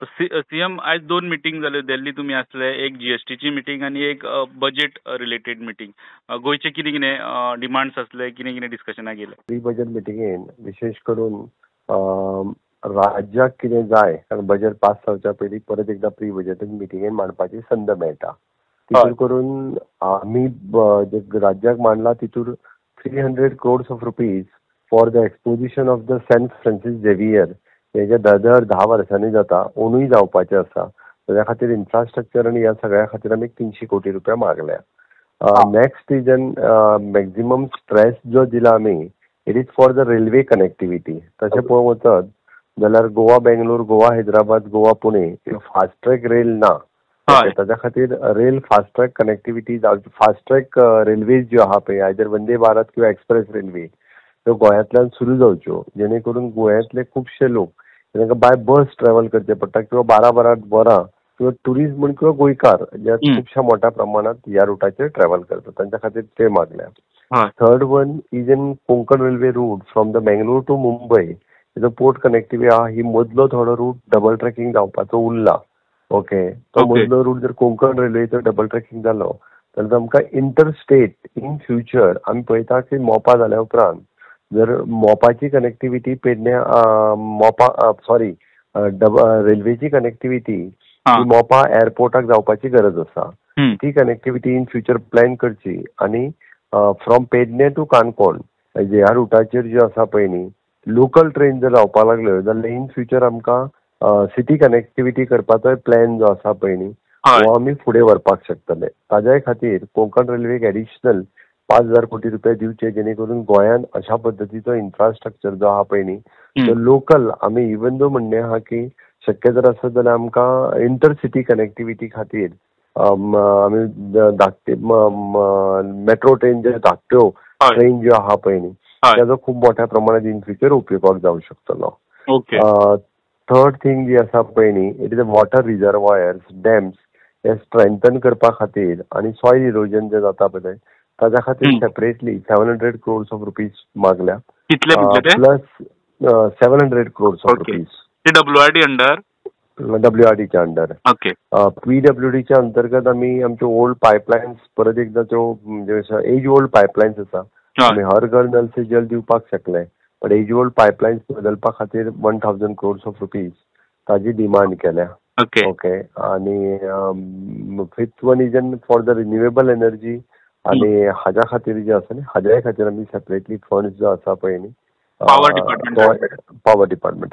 CM आयज दोन meeting जाल्यो दिल्ली तुमी आसले, एक जीएसटीची मिटींग आनी एक बजेट रिलेटेड मिटींग. गोंयचे कितें कितें डिमांड्स आसले, कितें कितें डिस्कशनाक येयलें? प्री बजेट मिटिंगेन विशेश करून राज्याक कितें जाय, कारण बजेट पास जावच्या पयलीं परत एकदां प्री बजेट मिटिंगेन मांडपाची संद मेळटा. तितूर करून आमी जे राज्याक मांडला तितूर 300 crores of rupees for the exposition of the Saint Francis Xavier, हे जे दर 10 वर्सांनी जाता, ओनूय जावपाचें आसा, ताज्या खातीर इन्फ्रास्ट्रक्चर आनी ह्या सगळ्या खातीर आमी 300 कोटी रुपया मागल्या. Next is an maximum stress जो दिला आमी, it is for the railway connectivity. तशें पळोवंक वचत जाल्यार Goa Bangalore, Goa Hyderabad, Goa Pune fast track rail ना, ताज्या खातीर rail fast track connectivity, fast track railways ज्यो आहा पळय, आयदर वंदे भारत किंवा एक्सप्रेस रेल्वे, त्यो गोंयांतल्यान सुरू जावच्यो, जेणे करून गोंयांतले खुबशे लोक तांकां बाय बस ट्रॅव्हल करचें पडटा किंवा 12-12 वरां किंवा ट्युरिस्ट म्हण किंवा गोंयकार जे खुबश्या मोठ्या प्रमाणात ह्या रुटाचेर ट्रॅव्हल करतात, तांच्या खातीर ते मागल्या. Third one is in Konkan railway route from the Mangalore to Mumbai, तेजो पोर्ट कनेक्टिविटी आहा, ही मदलो थोडो रूट डबल ट्रॅकिंग जावपाचो उरला. ओके, तो मदलो रूट जर कोंकण रेल्वेचो डबल ट्रॅकिंग जालो जाल्यार आमकां इंटर स्टेट इन फ्युचर आमी पळयता की मोपा जाल्या उपरांत जर मोपाची कनेक्टिविटी पेडण्या मोपा सॉरी रेल्वेची कनेक्टिविटी ही मोपा एअरपोर्टाक जावपाची गरज आसा, ती कनेक्टिविटी इन फ्युचर प्लॅन करची आनी फ्रॉम पेडणे टू काणकोण ह्या रुटाचेर ज्यो आसा पळय न्ही लोकल ट्रेन जर जावपाक लागल्यो जाल्यार इन फ्युचर आमकां सिटी कनेक्टिविटी करपाचोय प्लॅन जो आसा पळय न्ही हो आमी फुडें व्हरपाक शकतले. ताज्याय खातीर कोंकण रेल्वेक एडिशनल 5,000 कोटी रुपया दिवचे, जेणे करून गोंयांत अशा पद्दतीचो इन्फ्रास्ट्रक्चर जो आहा पळय न्ही तो लोकल आमी इवन दो म्हणणें आहा की शक्य जर आसत जाल्यार आमकां इंटर सिटी कनेक्टिविटी खातीर आमी धाकटे मेट्रो ट्रेन ज्यो धाकट्यो ट्रेन ज्यो आहा पळय न्ही ताजो खूब मोठ्या प्रमाणात इन फ्युचर उपयोगाक जावंक शकतलो. थर्ड थिंग जी आसा पळय न्ही, it is a water reservoirs, dams हे स्ट्रेंथन करपा खातीर आनी सॉयल इरोजन जें जाता पळय ताज्या खातीर separately 700 crores of rupees मागल्या. Plus 700 crores of rupees WRD under, डब्ल्यूआरडीच्या under. पीडब्ल्यूडीच्या अंतर्गत आमी आमच्यो ओल्ड पायपलायन्स परत एकदां त्यो म्हणजे एज ओल्ड पायपलायन्स आसा, आमी हर घर नल से जल दिवपाक शकले, पण एज ओल्ड पायपलायन्स बदलपा खातीर 1,000 क्रोर्स ऑफ रुपीज ताजी डिमांड केल्या. ओके, आनी fifth one is an for the renewable energy आनी हाज्या खातीर जे आसा न्ही हाज्याय खातीर आमी सेपरेटली फंड्स जो आसा पळय न्ही पॉवर डिपार्टमेंट.